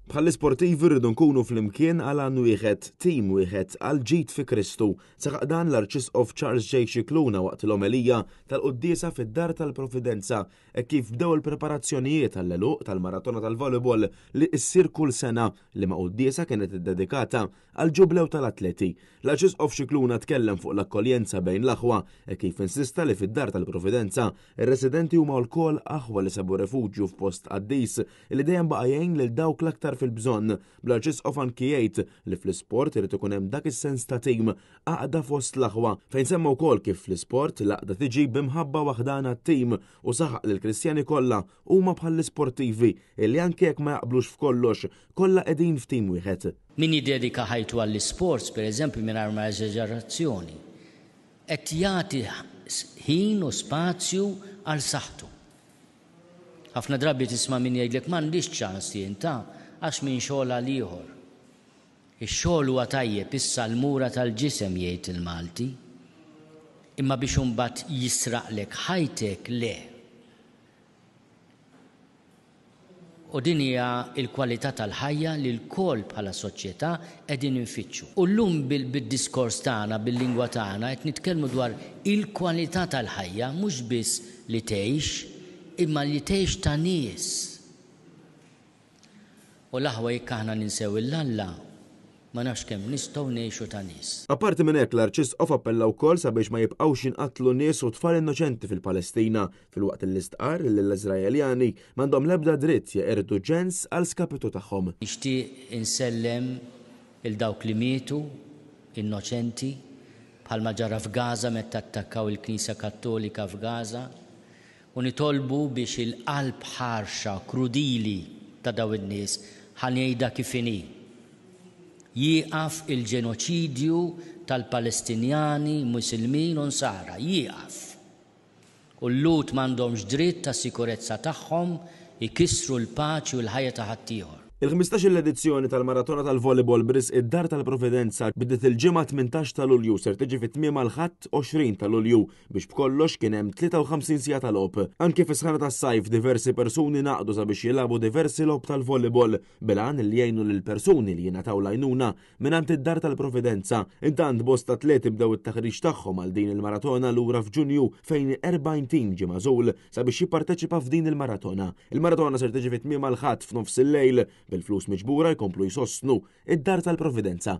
Bħall-isportivi rridu nkunu flimkien għal għan wieħed, tim wieħed, għal ġid fi Kristu. Saħaq dan l-Arċisqof Charles J. Scicluna waqt l-omelija tal-quddiesa fid-Dar tal-Providenza hekk kif bdew il-preparazzjonijiet għall-għeluq tal-Maratona tal-Volleyball li ssir kull sena, liema quddiesa kienet iddedikata għall-Ġublew tal-Atleti. L-Arċisqof Scicluna tkellem fuq l-akkoljenza bejn l-aħwa hekk kif insista li fid-Dar tal-Providenza ir-residenti huma lkoll aħwa li sabu refuġju f'post qaddis li dejjem baqa' jgħin lil dawk l-aktar fil-bżonn, bl-Arċisqof anki jgħid li fl-isport irid ikun hemm dak is-sens ta' tim, għaqda fost l-aħwa, fejn semma wkoll kif fl-isport l-għaqda tiġi b'imħabba waħdana t-tim u saħaq li l-Kristjani kollha huma bħall-isportivi illi anke jekk ma jaqblux f'kollox, kollha qegħdin f'tim wieħed. Min jiddedika ħajtu għall-isports, pereżempju, mingħajr ma eżaġerazzjoni, qed jagħti ħin u spazju għal saħħtu. Ħafna drabi tisma' min jgħidlek m'għandix ċans jien ta' għax minn xogħol għal ieħor. Ix-xogħol huwa tajjeb, is-salmura tal-ġisem jgħid il-Malti. Imma biex imbagħad jisraqlek ħajtek le. U din hija l-kwalità tal-ħajja li lkoll bħala soċjetà qegħdin infittxu. U llum bid-diskors tagħna, bil-lingwa tagħna qed nitkellmu dwar il-kwalità tal-ħajja, mhux biss li tgħix, imma li tgħix ta' nies. U l-aħwa jekk aħna ninsew 'il Alla, ma nafx kemm nistgħu ngħixu ta' nies. Apparti minn hekk, l-Arċisqof appella wkoll sabiex ma jibqgħux jinqatlu nies u tfal innoċenti fil-Palestina, filwaqt li stqarr li l-Iżraeljani m'għandhom l-ebda dritt jeqirdu ġens għal skapitu tagħhom. Nixtieq insellem 'il dawk li mietu, innoċenti, bħalma ġara f'Gaza meta attakkaw il-Knisja Kattolika f'Gaza, U nitolbu biex il-qalb ħarxa, krudili ta' dawn in-nies, ħa ngħidha kif inhi, jieqaf il-ġenoċidju tal-Palestinjani, Musilmin u Nsara. Jieqaf! U l-Lhud m'għandhomx dritt għas-sikurezza tagħhom ikissru l-paċi u l-ħajja ta' ħaddieħor. Il-ħmistax-il edizzjoni tal-Maratona tal-Volleyball b'risq id-Dar tal-Providenza bdiet il-Ġimgħa 18 ta' Lulju u ser tiġi fi tmiemha l-Ħadd 20 ta' Lulju biex b'kollox kien hemm 53 siegħa ta' logħob. Anki fis-sħana tas-sajf diversi persuni ngħaqdu sabiex jilagħbu diversi logħob tal-volleyball bil-għan li jgħinu lill-persuni li jingħataw l-għajnuna mingħand id-Dar tal-Providenza. Intant bosta atleti bdew it-taħriġ tagħhom għal din il-maratona lura f'Ġunju fejn 40 tim ġie magħżul sabiex jipparteċipa f'din il-maratona. Il-maratona ser tiġi fi tmiemha l-Ħadd f'nofs il-lejl bil-flus miġbura jkomplu jsostnu id-Dar tal-Providenza.